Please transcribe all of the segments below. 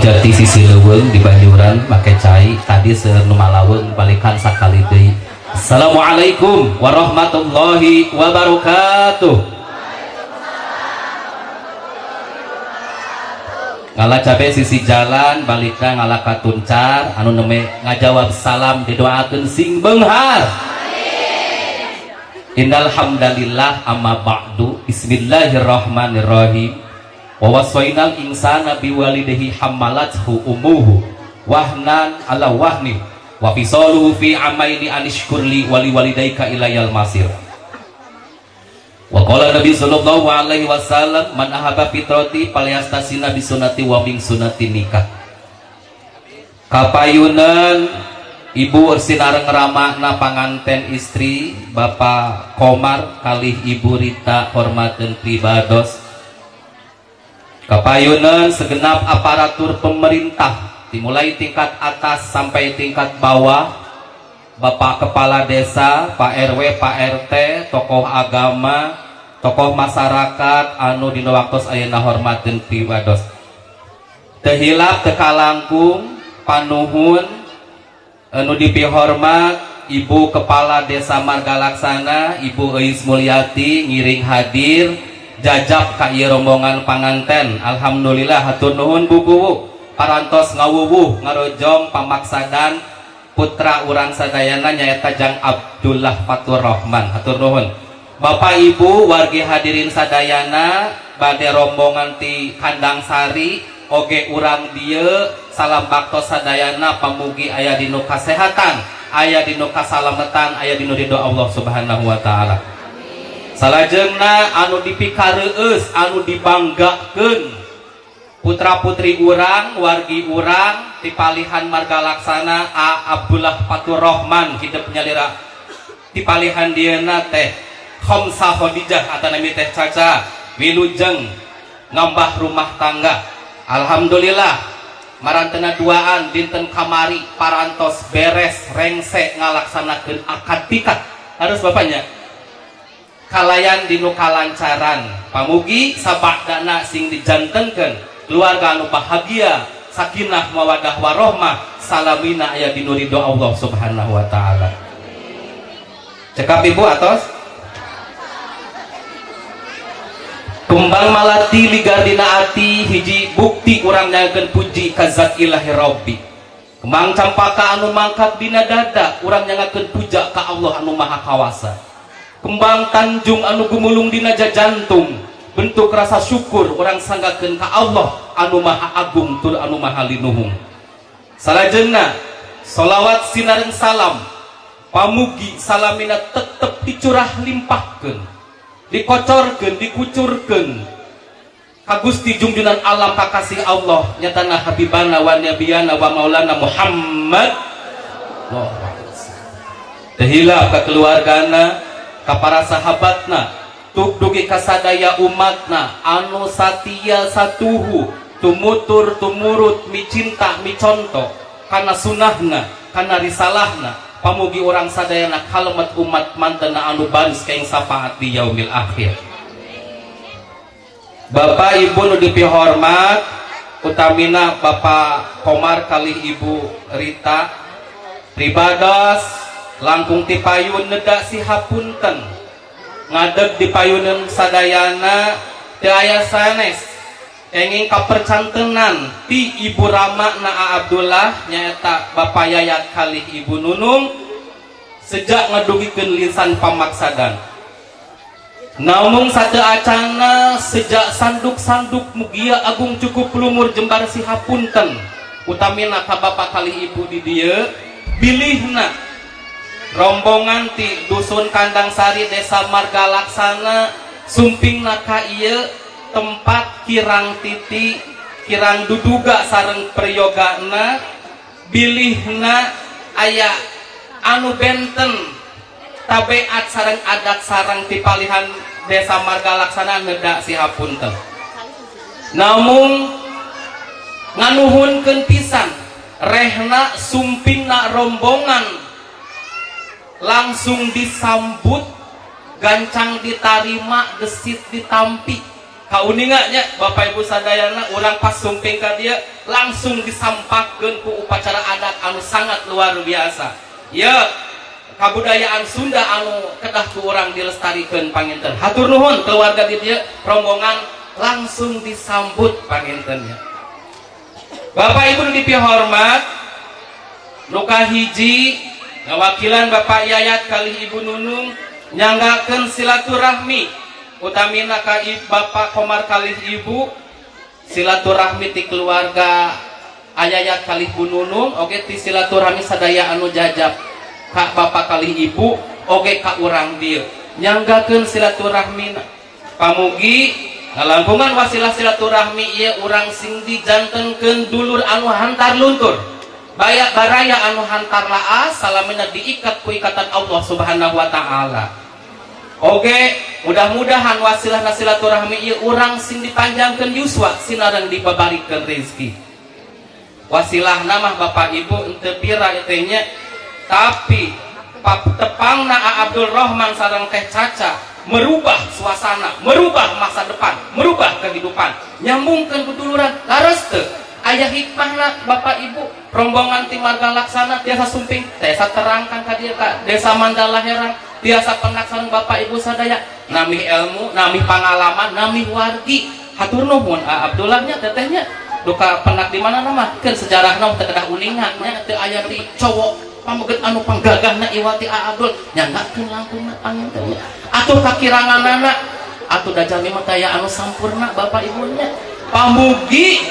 jati sisi leuweung di Banyuran make cai tadi seueur nu malaweng balikan sakali deui. Assalamualaikum warahmatullahi wabarakatuh. Ngala cabe sisi jalan balikna ngala katuncar anu neme ngajawab salam didoakeun sing beunghar. Innal hamdalillah amma ba'du. Bismillahirrahmanirrahim. Wa wasainal insana biwalidayhi hamalathu ummuhu wahnan ala wahni wa fisaluhu fi amaini anishkurli wali walidayka ilayal masir. Wa qala Nabi sallallahu alaihi wasallam man ahabba fitrati falyastasina bi sunnati wa min sunnati nikah. Kapayunan Ibu sinareng ramana panganten istri Bapak Komar kalih Ibu Rita hormateun pribados. Kapayunan segenap aparatur pemerintah dimulai tingkat atas sampai tingkat bawah, Bapak Kepala Desa, Pak RW, Pak RT, tokoh agama, tokoh masyarakat anu dina waktos ayeuna hormateun pribados. Teu hilap teu kalangkung panuhun anu dipihormat Ibu Kepala Desa Margalaksana, Ibu Euis Mulyati ngiring hadir jajab ka ieu rombongan panganten. Alhamdulillah, hatur nuhun Bu Kuwu parantos ngawuwuh ngarojong pamaksadan putra urang sadayana nyaeta Jang Abdullah Fatur Rahman. Hatur nuhun. Bapak Ibu wargi hadirin sadayana bade rombongan ti Kandang Sari oge urang dieu, salam baktos sadayana, pamugi aya dinu kasehatan, aya dinu kasalametan, aya dinu ridho Allah Subhanahu wa taala. Salajengna anu dipikareueus, anu dibanggakeun, putra putri urang, wargi urang di palihan Marga Laksana A Abdullah Fatur Rahman hidup nyalira di palihan dieuna teh Khamsa Khadijah atanapi teh Caca wilujeng ngambah rumah tangga. Alhamdulillah, marantena duaan dinten kamari parantos beres rengse ngalaksanakeun akad nikah. Harus bapaknya kalayan dinu kalancaran, pamugi sabakdana sing dijantenkeun keluarga anu bahagia, sakinah mawadah warohmah, salamina aya dinu ridho Allah Subhanahu wa taala. Cekap Ibu atos. Kembang malati ligar dina ati hiji bukti urang nyakeun puji ka zat ilahi rabbi. Kembang campaka anu mangkat dina dada urang nyangakeun puja ka Allah anu maha kawasa. Kembang tanjung anu gumulung dina jajantung bentuk rasa syukur urang sanggakeun ka Allah anu maha agung tur anu maha linuhung. Salajengna solawat sinareng salam pamugi salamina tetep dicurah limpahkeun, dikocorkeun, dikucurkeun ka Gusti Junjunan alam, kakasih Allah nyatana habibana wa nabiyana wa maulana Muhammad. Teu hilap ka keluargana, ka para sahabatna, tuk dugi kasadaya umatna anu satia satuhu tumutur tumurut micinta miconto kana sunahna, kana risalahna. Pamugi urang sadayana kalemet umat mantena anu baris kaing syafaat di yaumil akhir. Bapak Ibu nu dipihormat, utamina Bapak Komar kalih Ibu Rita pribados, langkung ti payun neda sihapunten ngadeg di payunan sadayana teu aya sanes enging kapercantenan ti Ibu Rama na Abdullah nyaeta Bapak Yayat kalih Ibu Nunung sejak ngedugikeun lisan pamaksadan. Namun satu acana sejak sanduk-sanduk mugia agung cukup lumur jembar sihapunten utamina ka bapak kalih ibu di dieu bilihna rombongan ti dusun Kandang Sari, Desa Marga Laksana sumpingna ka ieu tempat kirang titi kirang duduga sareng priyogana bilihna aya anu benten tabeat sareng adat sareng ti palihan Desa Marga Laksana neda sihapunten. Namun nganuhunkeun pisan rehna sumpingna rombongan langsung disambut gancang, ditarima gesit, ditampi. Kauninga nya, Bapak Ibu sadayana, urang pas sumping ka dieu langsung disampakkeun ku upacara adat anu sangat luar biasa. Ya, kabudayaan Sunda anu kedah ku urang dilestarikeun panginten. Hatur nuhun keluarga di dieu, rombongan langsung disambut pangintennya. Bapak Ibu nu dipihormat, nu kahiji ngawakilan Bapak Yayat kalih Ibu Nunung nyanggakeun silaturahmi, utamina ka Bapak Komar kalih Ibu, silaturahmi ti keluarga Ayayat kalih Bu Nunung, oge ti silaturahmi sadaya anu jajab ka Bapak kalih Ibu, oge ka urang dieu nyanggakeun silaturahmi. Pamugi ngalangkungan wasilah silaturahmi ieu urang sing dijantenkeun dulur anu hantar luntur, baya baraya anu hantar laas, salamina diikat ku ikatan Allah Subhanahu wa Ta'ala. Oge mudah-mudahan wasilah silaturahmi ieu urang sing dipanjangkeun yuswa sinareng dibabarikeun rezeki. Wasilah nama, Bapak Ibu, henteu pira teh nya, tapi tepangna A Abdul Rahman sareng Teh Caca merubah suasana, merubah masa depan, merubah kehidupan, nyambungkeun keduluran. Laras teu aya hikmahna, Bapak Ibu, rombongan ti Marga Laksana tiasa sumping, tiasa terangkan ka dieu ka Desa Mandala Herang, tiasa pendak sareng Bapak Ibu sadaya, nambih ilmu, nambih pengalaman, nambih wargi. Hatur nuhun A Abdullahnya, tetehnya duka pendak di mana nama keun sejarahna teu kedah uninga nya, teu aya di cowok pameget anu panggagahna iwati A Abdul nyanggakeun langkungna panginten nya. Atuh kakiranganana atuh da jalmi mah taya anu sampurna, Bapak Ibunya. Pamugi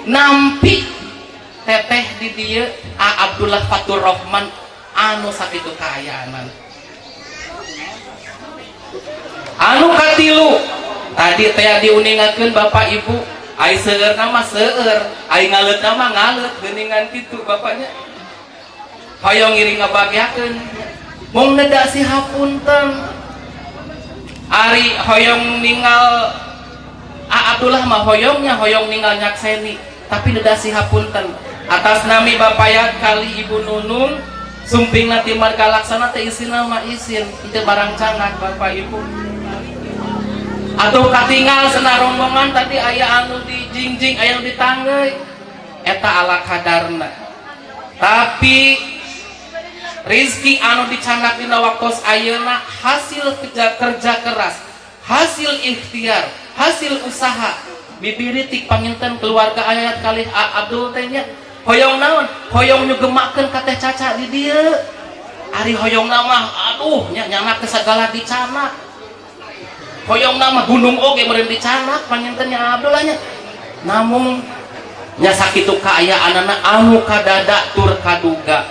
nampi teteh di dieu A Abdullah Fatur Rahman anu sakitu kaayaanan. Anu katilu tadi teh diuningakeun, Bapak Ibu, ai seueur nama seueur, ai ngaleut nama ngaleut, geuningan kitu bapaknya. Hoyong ngiring ngabagiakeun mung neda si hapunten. Ari hoyong ninggal A Abdullah mah hoyongnya hoyong ninggal nyakseni, tapi neda si hapunten atas nami Bapak Yat kalih Ibu Nunung sumping ti Marga Laksana teh isina mah isin itu barang cangat, Bapak Ibu. Atau katinggal sena rombongan tadi aya anu di jingjing, aya anu di tanggai, eta ala kadarna. Tapi rizki anu dicandak dina waktos ayeuna hasil kerja, kerja keras, hasil ikhtiar, hasil usaha bibiritik panginten keluarga Ayat kalih A Abdul teh nya. Hoyong naon? Hoyong nyugemakeun ka Teh Caca di dieu. Ari hoyong nama, aduh nya, nyanak ke segala dicanak. Hoyong nama gunung oge meureun dicanak panginten nya Abdullah nya. Namun nya sakitu kaayaanana anu kadada tur kaduga,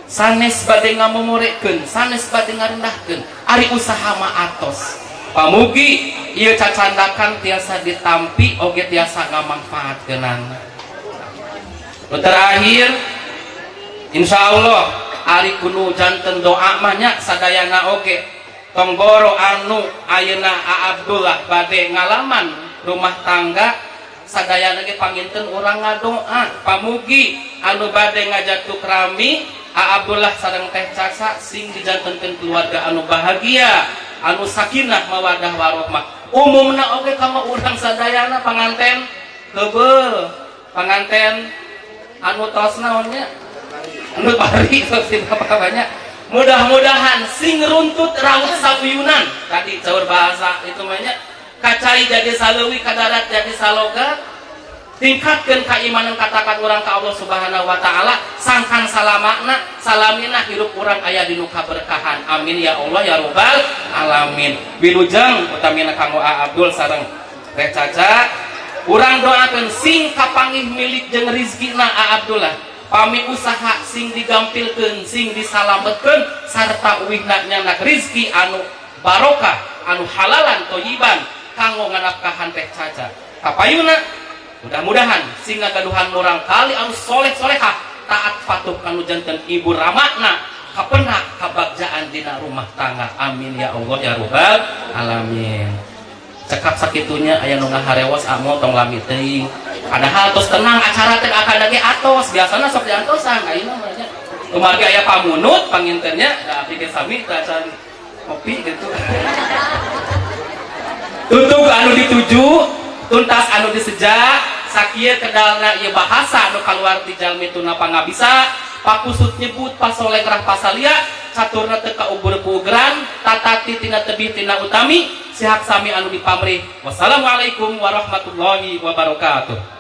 sanes bade ngamomorekeun, sanes bade ngarendahkeun, ari usaha mah atos. Pamugi ieu cacandakan tiasa ditampi oge tiasa ngamangfaatkeunana. Nu terakhir, insya Allah ari kudu janten doa mah nya sadayana oge tong boro anu ayeuna A Abdullah bade ngalaman rumah tangga, sadayana ge panginten urang ngadoa pamugi anu bade ngajatuk rami A Abdullah sareng Teh Caca sing dijantenkeun keluarga anu bahagia, anu sakinah mawadah warohmah. Umumna oge kanggo urang sadayana, panganten heubeul, panganten anu tos naonnya, anu bari tos di bapak banyak, mudah-mudahan sing runtut raut sauyunan. Tadi caur bahasa itu mah nya, kacai jadi saleuwi, kadarat jadi saloga. Tingkatkan keimanan katakan urang ka Allah Subhanahu wa Ta'ala, sangkan salamakna salamina hirup urang aya dinu kaberkahan. Amin ya Allah ya Robbal alamin. Wilujeng utamina kanggo A Abdul sareng Teh Caca, urang doakeun sing kapanggih milik jeung rizkina A Abdullah. Pami usaha sing digampilkeun, sing disalametkeun, sarta uwihna nyandak rizki anu barokah, anu halalan toyiban kanggo nganafkahan Teh Caca. Kapayuna mudah-mudahan sing ngagaduhan murang kali anu soleh solehah, taat patuh, kanu janten ibu ramakna, kapenak kabagjaan dina rumah tangga. Amin ya Allah ya Robbal alamin. Cekap sakitunya. Aya nu ngaharewos amo tong lami teuing, padahal tos tenang acara teh akan lagi atos. Biasana sok diantosan, ayeuna mah nya kumargi aya pamunut pangintennya da abdi ge sami teu acan kopi gitu. Tutug. Anu dituju, tuntas anu diseja. Sakieu kedalna ieu bahasa anu kaluar ti jalmi tuna pangabisa. Pakusut nyebut pasoleng rah pasalia, caturna teu kaugur kuugeran, tatati tina tebih tina utami. Sihak sami anu dipamrih. Wassalamualaikum warahmatullahi wabarakatuh.